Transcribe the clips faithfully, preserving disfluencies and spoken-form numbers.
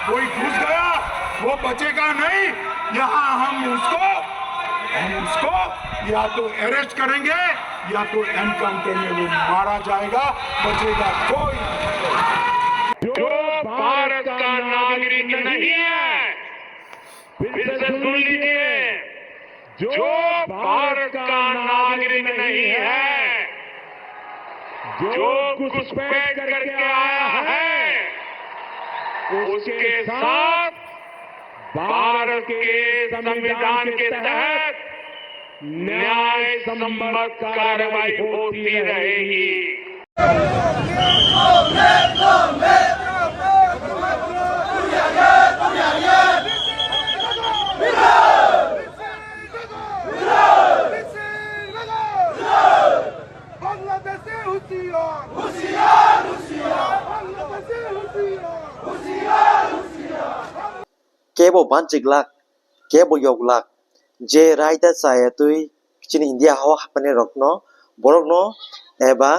कोई घुस गया, वो बचेगा नहीं। यहाँ हम उसको, हम उसको या तो अरेस्ट करेंगे या तो एनकाउंटर में वो मारा जाएगा, बचेगा कोई। जो भारत का नागरिक नहीं है, फिर से सुन लीजिए, जो भारत का नागरिक नहीं है, जो घुसपैठ करके आया है, उसके साथ भारत के संविधान के तहत न्याय संबद्ध कार्रवाई होती रहेगी। বাংলাদেশে হুঁশিয়ার! হুঁশিয়ার, হুঁশিয়ার! বাংলাদেশে হুঁশিয়ার! Kebo banchiglak, kebo yoglak, je raida chaya twi chini India hao hapani rokno, borokno eba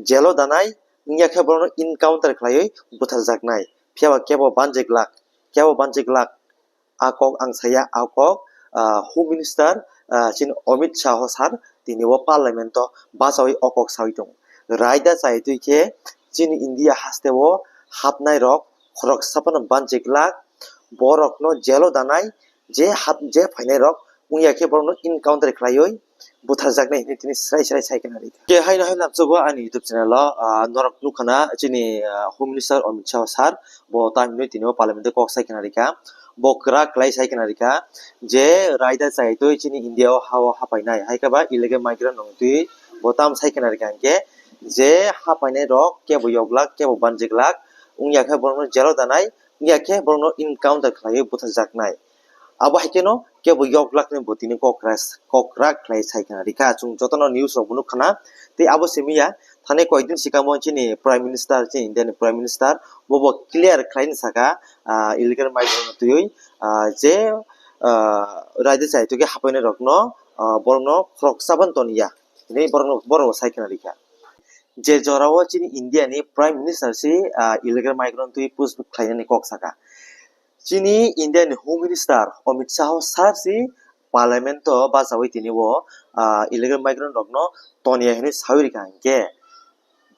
jelo danai, wngya khe borokno encounter khlaiwi butharjaknai. Phiya ba kebo banchiglak, kebo banchiglak, a kok ang saya, a kok, ah, Home Minister, ah, chini Amit Shah sir, tini o Parliament o bachawi o kok sawi tongo. Raida chai twi khe chini India haste o hapnai rok khoroksa phano banchiglak, borokno jelo danai, je hap, je phainai rok wngya khe borokno encounter khlaiwi butharjaknai hinwi tini srai srai sai khna rikha. Khe haino hai lamsogo ani YouTube channel o, ah, norok nukha na chini, ah, Home Minister Amit Shah sir, bo ta hinwi tini o Parliament o kok sai khna rikha. Bo kwrak khlai sai khna rikha je raida chai twi chini India o ha o hapainai, hai khe ba illegal migrant rok twi bo tam sai khna rikha hwnkhe je hapainai rok kebo yoglak, kebo banchiglak wngya khe borokno jelo danai, wngya khe borokno encounter khlaiwi butharjaknai. Abo hai kheno kebo yoglakni bo tini kokra, kokra khlai sai khna rikha. Chwng jotono news rok bo nukha na. Tei abo simi ya, thani koikdin sikamo chini Prime Minister, chini India ni Prime Minister, bo bo clear khlai ni saka, ah, illegal migrant twiwi, ah, je, ah, raida chai twi khe hapainai rokno, ah, borokno khoroksa ban toniya. Hinwi borokno, borok bo sai khna rikha. Je jora o chini India ni Prime Minister si, ah, illegal migrant twi push khlainani kok saka. Chini India ni Home Minister Amit Shah sir si Parliament o bachawi tini o, ah, illegal migrant rokno toniya hinwi sawi rikha hwnkhe,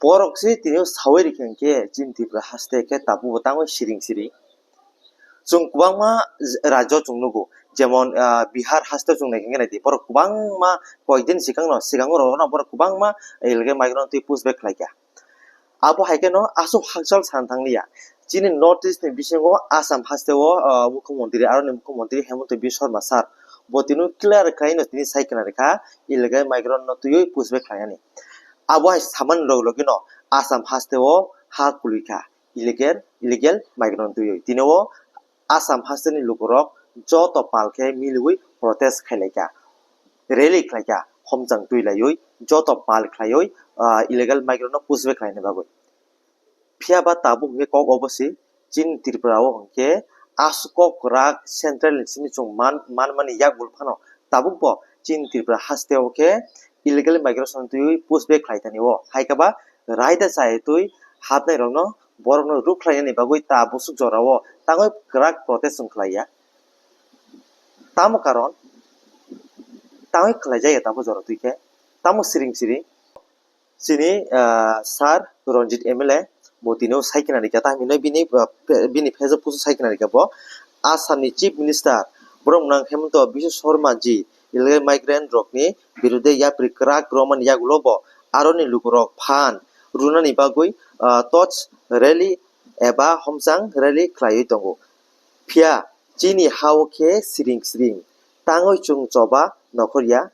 borok se tini o sawi rikha hwnkhe chini Tripura haste khe tabuk bo tangwi siring siring. Chwng kwbangma rajyo chwng nugo, jemon, ah, Bihar haste chwng naikhe naidi, borok kwbangma koikdin sikangno, sikango rokno borok kwbangma illegal migrant twi push back khlaikha. Abo hai kheno aswk hakchal san thangliya. Chini North East ni bisingo Assam haste o, ah, mukhyamantri, aroni mukhyamantri Hemanta Biswa Sarma sir, bo tini clear khlaino tini sai khna rikha illegal migrant no twiwi push back khlainani. Abo hai samani logi logi no Assam haste o ha kwlwikha illegal, illegal migrant twiwi. Tini o Assam haste ni lukurok joto pal khe miliwi protest khlai kha, rally khlai kha, homchang twi laiwi joto pal khlaiwi, ah, illegal migrant no push back khlaina bagwi. Phiya ba tabuk hwnkhe kok obo se chini Tripura o hwnkhe aswk kok kwrak central ni simi chwng man, man mani yak bul phano tabuk bo chini Tripura haste o khe illegal migration twiwi push back khlai tani o. Hai khe ba raida chai twi hapnai rokno, borokno ruk khlainani bagwi ta bwswk jora o tangwi kwrak protest wng khlai ya. Tamo karon, tangwi khlai jaya tamo jora twi khe, tamo siring siring. Chini, ah, sir Ranjit M L A bo tini o sai khna rikha, ta hinwi bini, ah, bini page o post sai khna rikha bo. Assam ni Chief Minister borok mwnang Hemanta Biswa Sarma ji illegal migrant rokni birude yapri kwrak romani yagulo bo aroni lukurok phan rwnani bagwi, ah, torch rally eba homchang rally khlaiwi tongo. Phiya chini ha-o khe siring siring tangwi chwng choba nokhorya,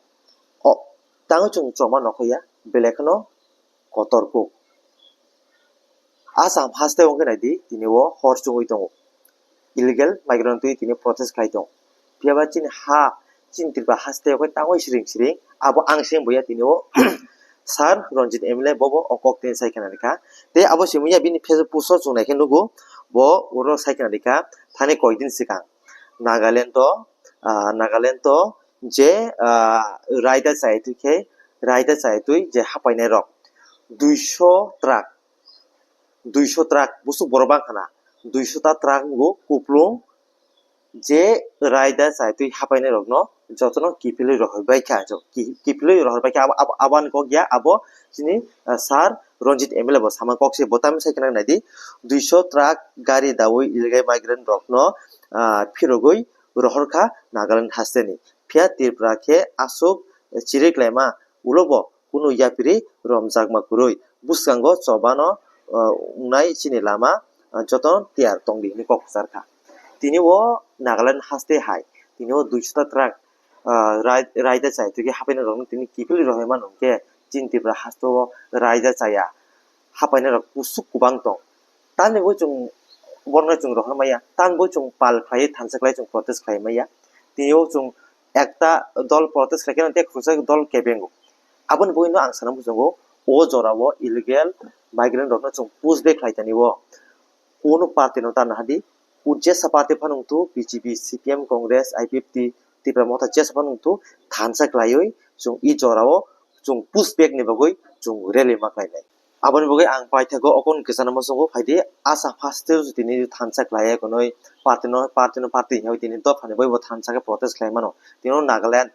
o, tangwi chwng choba nokhorya, belai kheno kotor kuk. Assam haste wngkhe naidi, tini o hor chungwi tongo. Illegal migrant twi tini protest khlai tong. Phiya ba chini ha, chini Tripura haste o khe tangwi siring siring, abo ang se wngya tini o sir Ranjit M L A bobo o kok tini sai khna rikha. Tei abo simi ya bini Facebook post o chwng naikhe nugo, bo oro sai khna rikha thani koikdin swkang. Nagaland o, ah, Nagaland o je, ah, raida chai twi khe, raida chai twi je hapainai rok duiso truck, duiso truck bwswk borok bang khana. duiso ta truck bo kuplung je raida chaitwi hapainai rokno jotono kiphilwi rohorbai kha, jo-, ki-, kiphilwi rohorbai kha, abo, abo, aboni kok ya, abo chini, ah, sir Ranjit M L A bo sama kok se, bo tamni sai kheno naidi, duiso truck gari dawi illegal migrant rokno, ah, phirogwi rohor kha Nagaland hasteni. Phiya Tripura khe aswk chiriklaima ulo bo kunu yapiri romjakma kwrwi. Bwskango chobano, ah, wngnai chini lama, ah, jotono tiyar tongdi hwnwi kok kwchar kha. Tini o Nagaland haste hai, tini o duiso ta truck, ah, rai-, raida chaitwi khe hapainai rokno tini kiphilwi rohorwi mano hwnkhe chini Tripura haste o raida chaya hapainai rok kusuk kubang tong. Tamni bo chwng borokno chwng rohor maya, tamni bo chwng pal khlaiwi thansa khlai chwng protest khlai maya. Tini o chwng ekta dol protest khlai khe tei khoroksa dol kebengo. Aboni bagwino ang sana muchungo, o jorao illegal migrant rokno chwng push back khlai tani o. Kunu party no tana hadi, o jesa party phano wngthu, B J P, C P M, Congress, I P F T, Tipra Motha jesa phano wngthu, thansa khlaiwi chwng i jorao chwng push back ni bagwi chwng rally ma khlainai. Aboni bagwi ang paithago okon kwchana muchungo phaidi, asa first o tini thansa khlaiya kunui party no, party no party hinwi tini dophani bagwi bo thansa khe protest khlai mano. Tini o Nagaland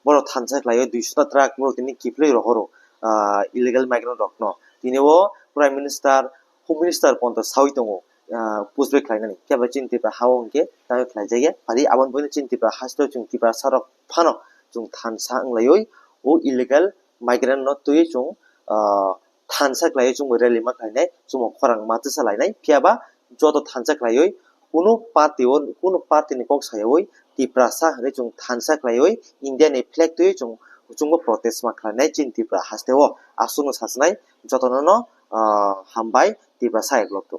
borok thansa khlaiwi duiso ta truck borok tini kiphilwi rohoro, ah, illegal migrant rokno. Tini o Prime Minister, Home Minister ponto sawi tongo, ah, push back khlainani. Khe bai chini Tripura ha o hwnkhe tamo khlaijakya. Phadi aboni bagwi chini Tripura haste o chwng Tiprasa rok phano chwng thansa wnglaiwi o illegal migrant no twiwi chwng, ah, thansa khlaiwi chwngbo rally ma khlainai, chwngbo khorang ma twsa lainai, phiya ba joto thansa khlaiwi kunu party o, kunu party ni kok sayawi Tiprasa hinwi chwng thansa khlaiwi India ni flag twiwi chwng, chwngbo protest ma khlainai chini Tripura haste o. Aswkno sachinai jotono no, ah, hambai Tiprasa ekloktw.